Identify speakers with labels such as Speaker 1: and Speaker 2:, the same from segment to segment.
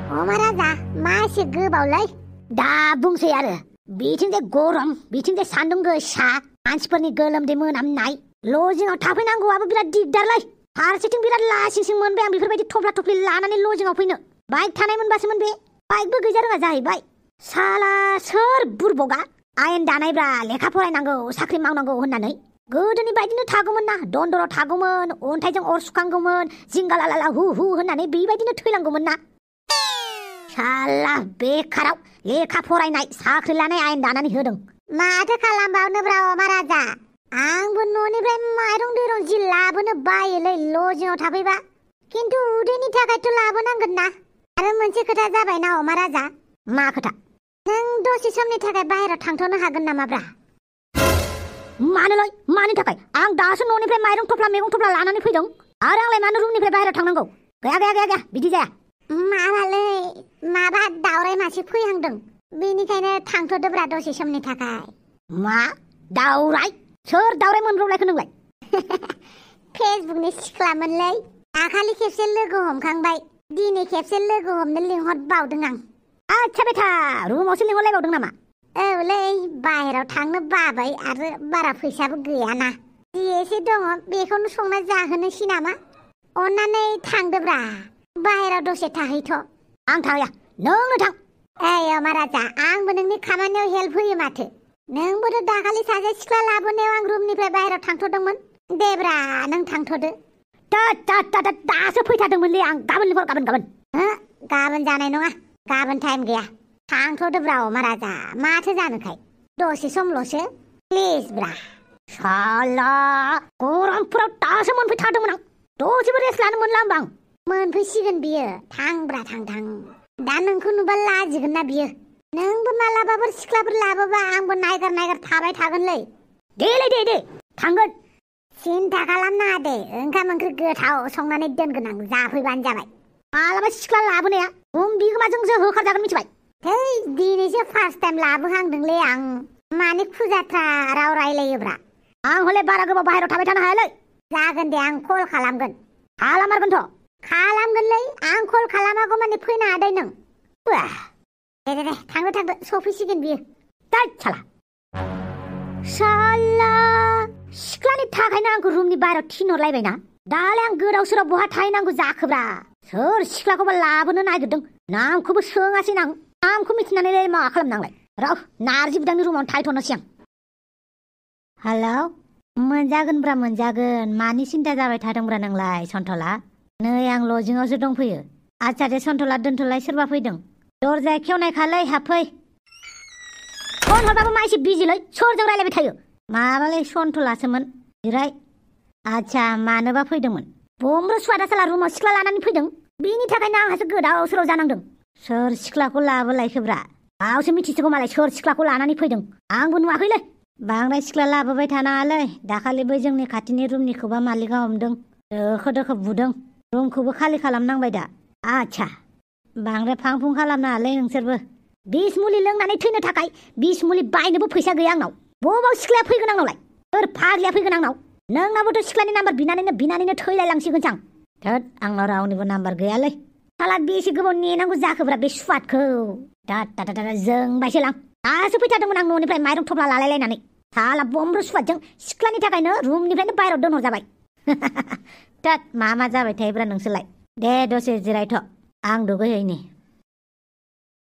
Speaker 1: महाराजा मा एसे गोबावलै दा बुंसै आरो बिथिंजाय गरम बिथिंजाय सान्दुं गोसा मानसिफोरनि गोलोमदै मोनामनाय लजिंआव थाफैनांगौआबो बिराद दिगदारलै फारसेथिं बिराद लासिंसिं मोनबाय आं बेफोरबायदि थफ्ला थफ्लि लानानै लजिंआव फैनो बाइक थानाय मोनबासोमोन बे बाइकबो गैजा रोङा जाहैबाय साला सोर बुरबगा आयेन दानायब्रा लेखा फरायनांगौ साख्रि मावनांगौ होननानै गोदोनि बायदिनो थागौमोन ना दन्दराव थागौमोन अन्थाइजों अर सुखांगौमोन जिंगालाला हु हु होननानै बेबायदिनो थैलांगौमोन ना साला बेखाराव लेखा फरायनाय साख्रि लानाय आयेन दानानै होदों माथो खालामबावनोब्रा महाराजा आंबो न'निफ्राय माइरं दैरं जि लाबोनो बायोलै लजिंआव थाफैबा खिन्थु उदैनि थाखायथ' लाबोनांगोन ना आरो मोनसे खोथा जाबाय ना महाराजा मा खोथा नों दसे समनि थाखाय बाहेरायाव थांथ'नो हागोन नामाब्रा मानोलै मानि थाखाय आं दासो न'निफ्राय माइरं थफ्ला मैगं थफ्ला लानानै फैदों आरो आंलाय मानो रुमनिफ्राय बाहेरायाव थांनांगौ गया गया गया गया बिदि जाया माबालै माबा दावराय मासे फैहांदों बेनिखायनो थांथ'दोब्रा दसे समनि थाखाय मा दावराय सोर दावराय मोनब्रबलायखो नोंलाय फेसबुकनि सिख्लामोनलै दाखालि खेबसे लोगो हमखांबाय दिनै खेबसे लोगो हमनो लिंहरबावदों आं आच्छा बेथा रुमावसो लिंहरलायबावदों नामा औलै बाहेरायाव थांनो बाबाय आरो बारा फैसाबो गैयाना जि एसे दङ बेखौनो संना जाहोनोसै नामा अन्नानै थांदोब्रा बाहेरायाव दसे थाहैथ' आं थांया नोंनो थां ओइ महाराजा आंबो नोंनि खामानियाव हेल्प होयो माथो नोंबोथ' दाखालि सासे सिख्ला लाबोनायाव आं रुमनिफ्राय बाहेरायाव थांथ'दोंमोन देब्रा नों थांथ'दो दासो फैथारदोंमोनलै आं गाबोन लिंहर गाबोन गाबोन जानाय नङा गाबोन टाइम गैया थांथ'दोब्रा महाराजा माथो जानोखाय दसे समल'सो प्लिज ब्रा साला गरमफोराव दासो मोनफैथारदोंमोन आं दसेबो रेस्ट लानो मोनला होमबा आं मोनफैसिगोन बियो थांब्रा थां दा नोंखौ नुबा लाजिगोन ना बियो नोंबो मालाबाफोर सिख्लाफोर लाबोबा आंबो नायगार थाबाय थागोनलै दे थांगोन सिन्था खालामनाङा दे ओंखाम ओंख्रि गोथाव संनानै दोनगोन आं जाफैबानो जाबाय मालाबा सिख्ला लाबोनाया बिगोमाजोंसो होखारजागोन मिथिबाय थै दिनैसो फार्स्ट टाइम लाबोहांदोंलै आं माने खुजाथ्रा राव रायलायोब्रा आं हले बारा गोबाव बाहेरायाव थाबाय थानो हायालै जागोन दे आं कल खालामगोन खालामारगोनथ' खालामगोनलै आं कल खालामागौ माने फैनो हादै नों दे थांदो सफैसिगोन बियो साला सिख्लानि थाखायनो आंखौ रुमनि बाहेरायाव थिनहरलायबायना दालाय आं गोदाव सोराव बहा थाहैनांगौ जाखोब्रा सोर सिख्लाखौबा लाबोनो नागिरदों नामखौबो सोङासै आं नामखौ मिथिनानै मा खालामनांलाय र' नारजि बिदांनि रुमावनो थाहैथ'नोसै आं हेलौ मोनजागोनब्रा मोनजागोन मानि सिन्था जाबाय थादोंब्रा नोंलाय सन्थला नै आं लजिंआवसो दंफैयो आच्छा दे सन्थला दोनथ'लाय सोरबा फैदों दरजाया खेवनायखालै हाबफै फन हरबाबो मा एसे बिजिलै सोरजों रायलायबाय थायो माबालै सन्थलासोमोन जिराय आच्छा मानोबा फैदोंमोन बमब्रु सुवादा साला रुमाव सिख्ला लानानै फैदों बेनि थाखायनो आंहासो गोदाव सोराव जानांदों सोर सिख्लाखौ लाबोलायखोब्रा गावसो मिथिसिगौ मालाय सोर सिख्लाखौ लानानै फैदों आंबो नुवाखैलै बांद्राय सिख्ला लाबोबाय थानाङालै दाखालिबो जोंनि खाथिनि रुमनिखौबा मालिका हमदों दोखो बुदों रुमखौबो खालि खालामनांबाय दा आच्छा बांद्राय फांफुं खालामनाङालै नोंसोरबो बिस मुलि लोंनानै थैनो थाखाय बिस मुलि बायनोबो फैसा गैया आंनाव बबाव सिख्लाया फैगोन आंनावलाय सोर फाग्लिया फैगोन आंनाव नोंनावबोथ' सिख्लानि नाम्बार बिनानैनो थैलायलांसिगोनसां थोद आंनाव रावनिबो नाम्बार गैयालै साला बेसे गोबाव नेनांगौ जाखोब्रा बे सुवादखौ दा जोंबायसो लां दासो फैथारदोंमोन आं न'निफ्राय माइरं थफ्ला लालायलायनानै साला बमब्रु सुवादजों सिख्लानि थाखायनो रुमनिफ्रायनो बाहेरायाव दोनहरजाबाय थोद मा जाबाय थायोब्रा नोंसोरलाय दे दसे जिरायथ' आं दुगैहैनि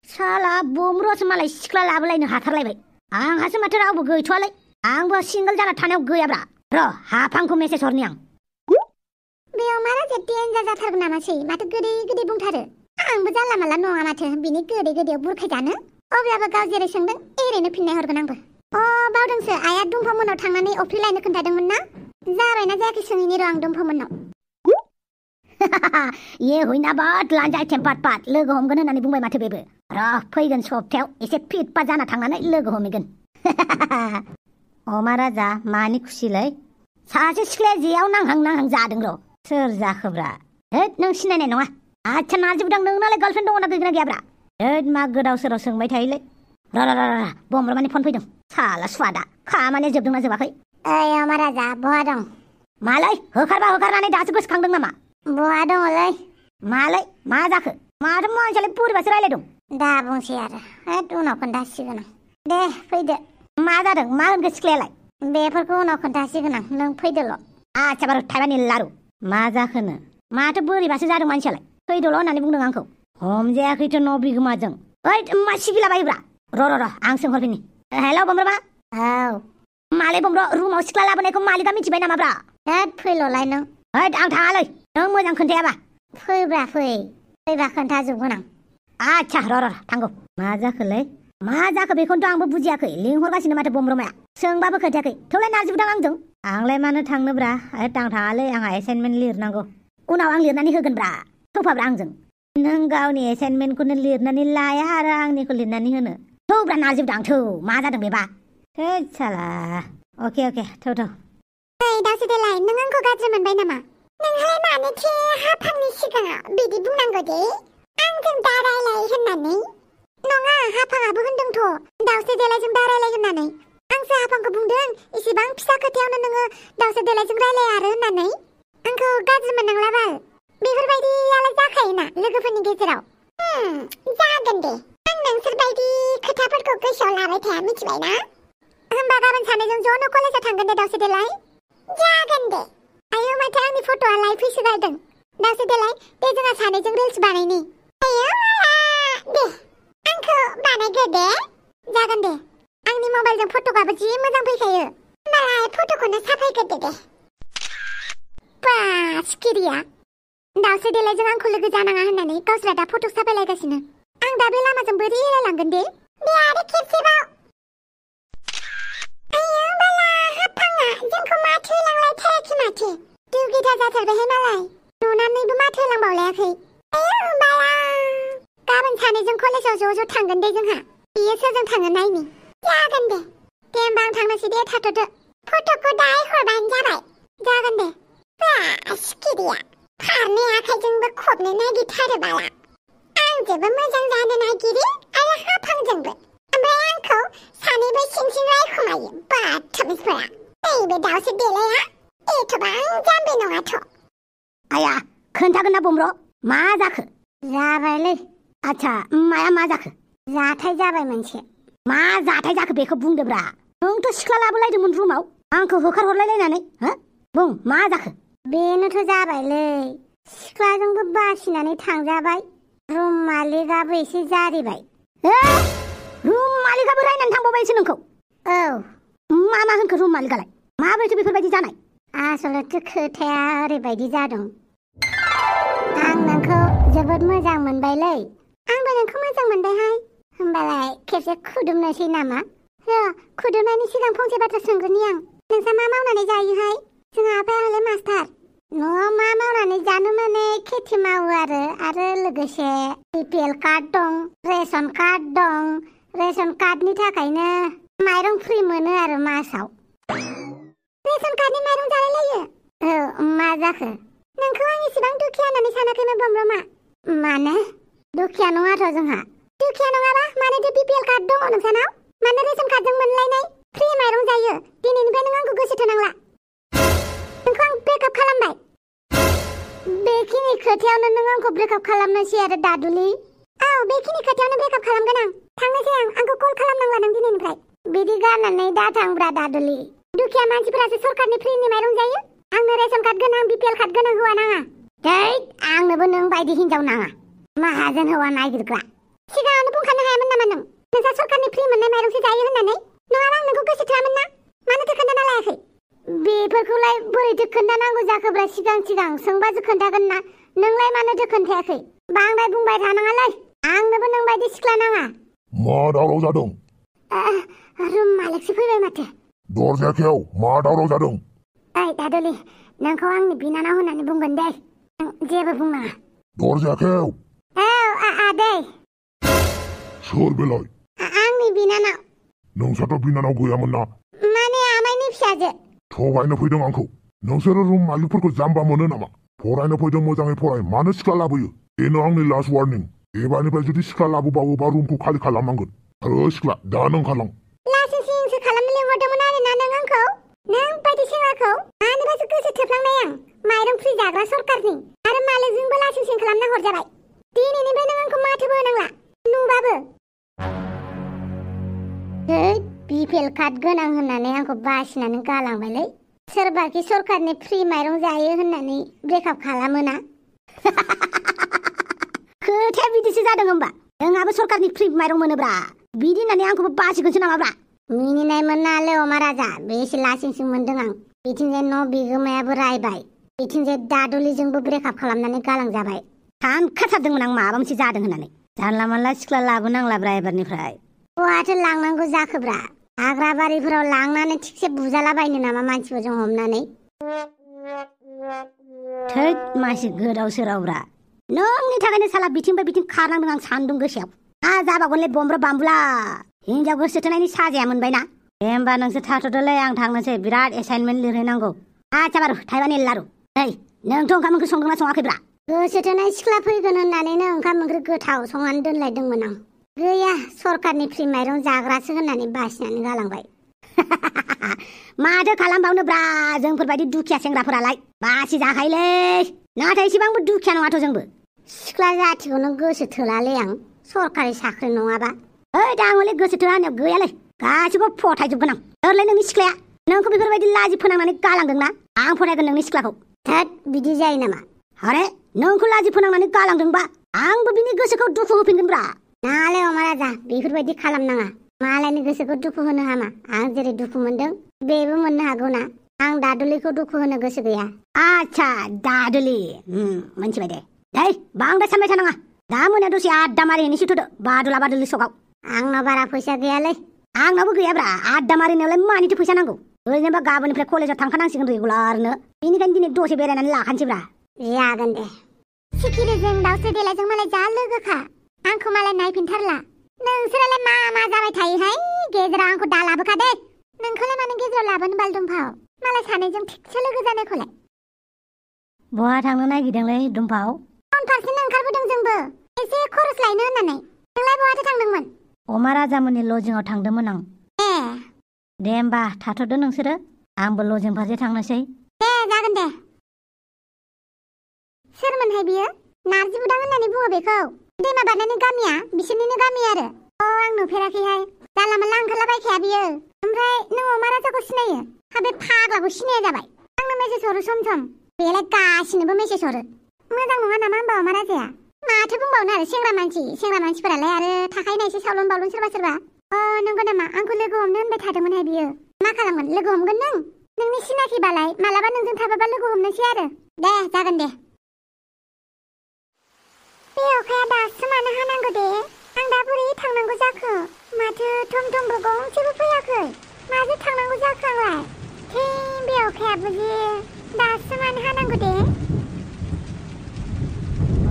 Speaker 1: साला बमब्रुआसो मालाय सिख्ला लाबोलायनो हाथारलायबाय आंहासो माथो रावबो गैथ'वालै आंबो सिंगोल जाना थानायाव गैयाब्रा र' हाफांखौ मेसेज हरनि आं बेयाव महाराजा देन्जार जाथारगोन नामासै माथो गोदै बुंथारो आंबो जानला माला नङा माथो बिनि गोदैयाव बुरखायजानो अब्लाबो गाव जेरै सोंदों एरैनो फिननाय हरगोन आंबो बावदोंसो आइया दुम्फामोननाव थांनानै अफ्रि लायनो खोन्थादोंमोन ना जाबायना जायाखै सोंहैनि र' आं दुम्फामोननाव ये हुइना बाट लान्जाय टेम्पाट लोगो हमगोन होननानै बुंबाय माथो बेबो र' फैगोन सप्तायाव एसे फिटपा जाना थांनानै लोगो हमहैगोन महाराजा मानि खुसिलै सासे सिख्लाया जेयाव नांहां जादों र' सोर जाखोब्रा होद नों सिनायनाय नङा आच्छा नारजि बुदां नोंनालाय गार्लफ्रेन्ड दङना गैगोना गैयाब्रा होद मा गोदाव सोराव सोंबाय थायोलै र' बमब्रमानि फन फैदों साला सुवादा खामानिया जोबदोंना जोबाखै ओइ महाराजा बहा दं मालै होखारनानै दासो गोसोखांदों नामा बहा दङलै मालै मा जाखो माथो मानसियालाय बोरैबासो रायलायदों दा बुंसै आरो होद उनाव खोन्थासिगोन आं दे फैदो मा जादों मा होनखो सिख्लायालाय बेफोरखौ उनाव खोन्थासिगोन आं नों फैदोल' आच्छा बारु थाइबानि लारु मा जाखोनो माथो बोरैबासो जादों मानसियालाय फैदोल' होननानै बुंदों आंखौ हमजायाखैथ' न' बिगोमाजों ओइ मा सिगिलाबायोब्रा र' आं सोंहरफिननि हेलौ बमब्रमा औ मालै बमब्र रुमाव सिख्ला लाबोनायखौ मालिकआ मिथिबाय नामाब्रा होद फैल'लाय नों होद आं थाङालै नों मोजां खोन्थायाबा फैब्रा फैबा खोन्थाजोबगोन आं आच्छा र' थांगौ मा जाखोलै मा जाखो बेखौनोथ' आंबो बुजियाखै लिंहरगासिनो माथो बमब्रमाया सोंबाबो खोन्थायाखै थेवलाय नारजिबोदां आंजों आंलाय मानो थांनोब्रा आं थाङालै आंहा एसाइनमेन्ट लिरनांगौ उनाव आं लिरनानै होगोनब्रा थौफाब्रा आंजों नों गावनि एसाइनमेन्टखौनो लिरनानै लाया आरो आंनिखौ लिरनानै होनो थौब्रा नारजिबोदां थौ मा जादों बेबा थैद साला अके थौ ओइ दासो देलाय नों आंखौ गाज्रि मोनबाय नामा नोंहालाय मानोथो हाफांनि सिगाङाव बिदि बुंनांगौ दे आंजों दा रायलाय होननानै नङा हाफाङाबो होनदोंथ' दाउसे देलायजों दा रायलाय होननानै आंसो हाफांखौ बुंदों इसेबां फिसा खोथायावनो नोङो दाउसे देलायजों रायलाय आरो होननानै आंखौ गाज्रि मोननांला बाल बेफोरबायदियालाय जाखायोना लोगोफोरनि गेजेराव जागोन दे आं नोंसोरबायदि खोथाफोरखौ गोसोआव लाबाय थाया मिथिबाय ना होमबा गाबोन सानैजों ज'नो कलेजाव थांगोन दे दाउसे देलाय जागोन दे आयौ माथो आंनि फट'आलाय फैसोगारदों दाउसे देलाय दे जोंहा सानैजों रिल्स बानायनि आयौ दे आंखौ बानायगो दे जागोन दे आंनि मबाइलजों फट'आबो जि मोजां फैखायो होमबालाय फट'खौनो साफायग्रोदो दे बा सिखिरिया दाउसे देलायजों आंखौ लोगो जानाङा होननानै गावस्रा दा फट' साफायलायगासिनो आं दा बे लामाजों बोरै एरायलांगोन दे आरो खेबसेबाव आयौ बाला हाफाङा जोंखौ माथो होलांलायथाराखै माथो दुगिदा जाथारबायहाय मालाय नुनानैबो माथो होलांबावलायाखै आयौ बाला गाबोन सानैजों कलेजाव ज' थांगोन दे जोंहा बियो सोरजों थाङो नायनि जागोन दे होमबा आं थांनोसै दे थाथ'दो फट'खौ दाहाय हरबानो जाबाय जागोन दे बा सिखिरिया फारनै आखाइजोंबो खबनो नागिरथारो बाला आंजोंबो मोजां जानो नागिरो आरो हाफांजोंबो ओमफ्राय आंखौ सानैबो सिं रायखुमायो बाथामिसफोरा नैबे दाउसे देलाया एथ'बां जाम्बि नङाथ' आया खोन्थागोन ना बमब्र मा जाखो जाबायलै आच्छा माया मा जाखो जाथाय जाबाय मोनसे मा जाथाय जाखो बेखौ बुंदोब्रा नोंथ' सिख्ला लाबोलायदोंमोन रुमाव आंखौ होखारहरलायलायनानै बुं मा जाखो बेनोथ' जाबायलै सिख्लाजोंबो बासिनानै थांजाबाय रुम मालिकआबो एसे जारिबाय रुम मालिकआबो रायनानै थांबावबायसो नोंखौ औ मा होनखो रुम मालिकआलाय माबोरैथो बेफोरबायदि जानाय आसलथे खोथाया ओरैबायदि जादों आं नोंखौ जोबोद मोजां मोनबायलै आंबो नोंखौ मोजां मोनबायहाय होमबालाय खेबसे खुदुमनोसै नामा खुदुमनायनि सिगां फंसे बाथ्रा सोंग्रोनि आं नोंसा मा मावनानै जायोहाय जोंहा आफायालाय मास्टार न'आव मा मावनानै जानो माने खेथि मावो आरो लोगोसे बिपिएल कार्ड दं रेशन कार्ड दं रेशन कार्डनि थाखायनो माइरं फ्रि मोनो आरो मासाव रेशन कार्डनि माइरं जालायलायो औ मा जाखो नोंखौ आं इसेबां दुखिया होननानै सानाखैमोन बमब्रमा मानो दुखिया नङाथ' जोंहा दुखिया नङाबा मानोथो बिपिएल कार्ड दङ नोंसानाव मानो रेशन कार्डजों मोनलायनाय फ्रि माइरं जायो दिनैनिफ्राय नों आंखौ गोसोथोनांला नोंखौ आं ब्रेकआप खालामबाय बेखिनि खोथायावनो नों आंखौ ब्रेकआप खालामनोसै आरो दादुलि औ बेखिनि खोथायावनो ब्रेकआप खालामगोन आं थांनोसै आंखौ कल खालामनांला नों दिनैनिफ्राय बिदि गारनानै दा थांब्रा दादुलि दुखिया मानसिफोरासो सरकारनि फ्रिनि माइरं जायो आंनो रेशन कार्ड गोनां बिपिएल कार्ड गोनां हौवा नाङा आंनोबो नों बायदि हिनजाव नाङा माहाजोन हौवा नागिरग्रा सिगाङावनो बुंखानो हायामोन नामा नोंसा सरकारनि फ्रि मोननाय माइरंसो जायो होननानै नङाबा आं नोंखौ गोसोथोआमोन ना मानोथो खोन्थाना लायाखै बेफोरखौलाय बोरैथो खोन्थानांगौ जाखोब्रा सिगां सोंबासो खोन्थागोन ना नोंलाय मानोथो खोन्थायाखै बांद्राय बुंबाय थानाङालै आंनोबो नों बायदि सिख्ला नाङा
Speaker 2: मा दावराव जादों
Speaker 1: रुम मालिकसो फैबाय माथो
Speaker 2: दरजा खेव मा दावराव जादों
Speaker 1: ओइ दादुलि नोंखौ आंनि बिनानाव होननानै बुंगोन दे जेबो बुंनाङा
Speaker 2: दरजा खेव
Speaker 1: औ आदै
Speaker 2: सोर बेलाय
Speaker 1: आंनि बिनानाव
Speaker 2: नोंसाथ' बिनानाव गैयामोन ना
Speaker 1: माने आमाइनि फिसाजो
Speaker 2: थगायनो फैदों आंखौ नोंसोरो रुम मालिकफोरखौ जाम्बा मोनो नामा फरायनो फैदों मोजाङै फराय मानो सिख्ला लाबोयो बेनो आंनि लास्ट वार्निं एबारनिफ्राय जुदि सिख्ला लाबोबावोबा रुमखौ खालि खालामनांगोन आरो सिख्ला दा नों ओंखारलां
Speaker 1: लासिंसिंसो खालामनो लिंहरदोंमोन आरोना नों आंखौ नों बायदि सेंग्राखौ मानोबासो गोसो थोफ्लांनाय आं माइरं फ्रि जाग्रा सरकारनि आरो मालिकजोंबो लासिंसिं खालामना हरजाबाय दिनैनिफ्राय नों आंखौ माथोबो होनांला नुबाबो बिपिएल कार्ड गोनां होननानै आंखौ बासिनानै गालांबायलै सोरबाखि सरकारनि फ्रि माइरं जायो होननानै ब्रेकआप खालामोना खोथाया बिदिसो जादों होमबा नोंहाबो सरकारनि फ्रि माइरं मोनोब्रा बिदि होननानै आंखौबो बासिगोनसो नामाब्रा मिनिनाय मोननाले अमा राजा बेसे लासिंसिं मोनदों आं बिथिंजाय न' बिगोमायाबो रायबाय बिथिंजाय दादुलिजोंबो ब्रेकआप खालामनानै गालांजाबाय सानखाथारदोंमोन आं माबा मोनसे जादों होननानै जानला मानला सिख्ला लाबोनांलाब्रा एबारनिफ्राय बहाथो लांनांगौ जाखोब्रा हाग्रा बारिफोराव लांनानै थिगसे बुजालाबायनो नामा मानसिफोरजों हमनानै थैद मानसि गोदाव सोरावब्रा नोंनि थाखायनो साला बिथिंनिफ्राय बिथिं खारनांदों आं सान्दुं गोसायाव जाबागोनलै बमब्रा बामबुला हिनजाव गोसो थोनायनि साजाया मोनबायना दे होमबा नोंसोर थाथ'दोलै आं थांनोसै बिराद एसाइनमेन्ट लिरहैनांगौ आच्छा बारु थाइबानि लारु नै नोंथ' ओंखाम ओंख्रि संदोंना सङाखैब्रा गोसो थोनाय सिख्ला फैगोन होननानैनो ओंखाम ओंख्रि गोथाव संनानै दोनलायदोंमोन आं गैया सरकारनि फ्रि माइरं जाग्रासो होननानै बासिनानै गालांबाय माथो खालामबावनोब्रा जोंफोरबायदि दुखिया सेंग्राफोरालाय बासि जाखायोलै नाथाय एसेबांबो दुखिया नङाथ' जोंबो सिख्ला जाथिखौनो गोसो थोलालै आं सरकारि साख्रि नङाबा दा आंहले गोसो थोआ होननायाव गैयालै गासिबो फथायजोबगोन आं सोरलै नोंनि सिख्लाया नोंखौ बेफोरबायदि लाजि फोनांनानै गालांदोंना आं फरायगोन नोंनि सिख्लाखौ थोद बिदि जायो नामा अरे नोंखौ लाजि फोनांनानै गालांदोंबा आंबो बिनि गोसोखौ दुखु होफिनगोनब्रा नालाय अमा राजा बेफोरबायदि खालामनाङा मालायनि गोसोखौ दुखु होनो हामा आं जेरै दुखु मोनदों बेबो मोननो हागौना आं दादुलिखौ दुखु होनो गोसो गैया आच्छा दादुलि मोनथिबाय दे बांद्राय सानबाय थानाङा दा मोनायाव दसे आड्डा मारिहैनोसै थ'दो बादुला बादुलि सकआव आंनाव बारा फैसा गैयालै आंनावबो गैयाब्रा आड्डा मारिनायावलाय मानिथो फैसा नांगौ ओरैनोबा गाबोननिफ्राय कलेजाव थांखानांसिगोन रेगुलारनो बेनिखायनो दिनै दसे बेरायनानै लाखानोसैब्रा जागोन दे सिखिरिजों दाउस्रि देलायजों मालाय जा लोगोखा आंखौ मालाय नायफिनथारला नोंसोरालाय मा जाबाय थायोहाय गेजेराव आंखौ दा लाबोखा दे नोंखौलाय मानो गेजेराव लाबोनो बाल दुमफाव मालाय सानैजों थिगसे लोगो जानायखौलाय बहा थांनो नागिरदोंलै दुमफाव टाउन फारसेनो ओंखारबोदों जोंबो एसे खरस लायनो होननानै नोंलाय बहाथो थांदोंमोन अमा राजामोननि लजिङाव थांदोंमोन आं दे होमबा थाथ'दो नोंसोरो आंबो लजिं फारसे थांनोसै दे जागोन दे सोरमोनहाय बियो नारजि बुदां होननानै बुङो बेखौ दैमा बारनायनि गामिया बिसोरनिनो गामि आरो आं नुफेराखैहाय जानला मानला ओंखारलाबायखाया बियो ओमफ्राय नों अमा राजाखौ सिनायो बे फाग्लाखौ सिनाया जाबाय आंनो मेसेज हरो सम सम बेलाय गासिनोबो मेसेज हरो मोजां नङा नामा होमबा अमा राजाया माथो बुंबावनो आरो सेंग्रा मानसिफोरालाय आरो थाखायना एसे सावलन बावलन सोरबा नंगौ नामा आंखौ लोगो हमनो होनबाय थादोंमोनहाय बियो मा खालामगोन लोगो हमगोन नोंनि सिनाखिबालाय मालाबा नोंजों थाफाबा लोगो हमनोसै आरो दे जागोन दे बे अखाया दासो मानो हानांगौ दे आं दा बोरै थांनांगौ जाखो माथो थमथमबो गंसेबो फैयाखै माजों थांनांगौ जाखो आंलाय बे अखायाबो जे दासो मानो हानांगौ दे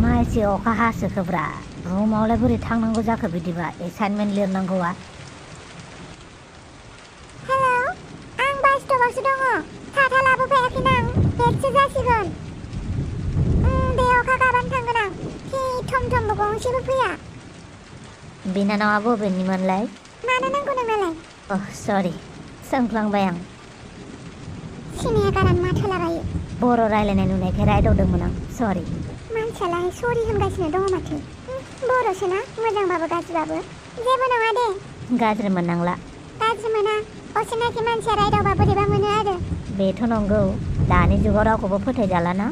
Speaker 1: मासे अखा हासोखोब्रा रुमावलाय बोरै थांनांगौ जाखो बिदिबा एसाइनमेन्ट लिरनांगौआ हेलौ आं बास स्टपआवसो दङ साथा लाबोफायाखैना आं लेटसो जासिगोन दे अखा गाबानो थांगोन आं थमथमबो गंसेबो फैया बिनानावा बबेनिमोनलाय मानो नांगौ नोंनालाय सरि सोंफ्लांबाय आं सिनाया गारान माथोलाबायो बर' रायलायनाय नुनायखाय रायदावदोंमोन आं सरि मानसियालाय सरि होनगासिनो दङ माथो बर'सोना मोजांबाबो गाज्रिबाबो जेबो नङा दे गाज्रि मोननांला गाज्रि मोना असिनाखि मानसिया रायदावबा बोरैबा मोनो आरो बेथ' नंगौ दानि जुगाव रावखौबो फोथायजालाना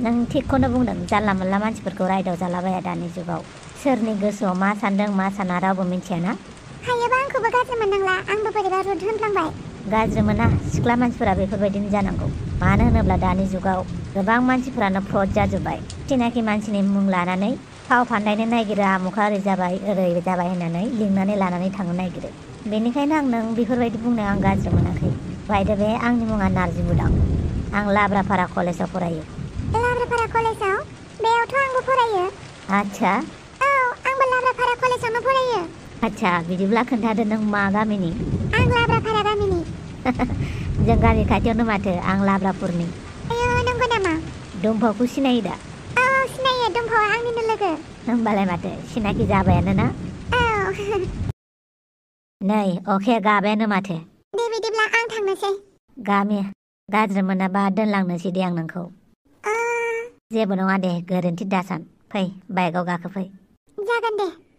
Speaker 1: नों थिगखौनो बुंदों जानला मोनला मानसिफोरखौ रायदाव जालाबाया दानि जुगाव सोरनि गोसोआव मा सानदों मा साना रावबो मिथियाना हायोबा आंखौबो गाज्रि मोननांला आंबो बोरैबा रुद होनफ्लांबाय गाज्रि मोना सिख्ला मानसिफोरा बेफोरबायदिनो जानांगौ मानो होनोब्ला दानि जुगाव गोबां मानसिफोरानो फ्रड जाजोब्बाय सिनाखि मानसिनि मुं लानानै फाव फान्दायनो नागिरो आमुखा ओरै जाबाय होननानै लिंनानै लानानै थांनो नागिरो बेनिखायनो आं नों बेफोरबायदि बुंनायाव आं गाज्रि मोनाखै बायद बे आंनि मुङा नारजि बुदां आं लाब्रापारा कलेजाव फरायो लाब्रापारा कलेजाव बेयावथ' आंबो फरायो आच्छा औ आंबो लाब्रापारा कलेजावनो फरायो आच्छा बिदिब्ला खोन्थादो नों मा गामिनि आं लाब्रापारा गामिनि जों गामि खाथियावनो माथो आं लाब्रापुरनि आयो नंगौ नामा दुम्फावखौ सिनायो दा औ सिनायो दुम्फावा आंनिनो लोगो होमबालाय माथो सिनाखि जाबायानो ना औ नै अखाया गाबायानो माथो दे बिदिब्ला आं थांनोसै गामि गाज्रि मोनाबा दोनलांनोसै दे आं नोंखौ जेबो नङा दे गोरोन्थि दासान फै बाइकआव गाखो फै
Speaker 3: जागोन दे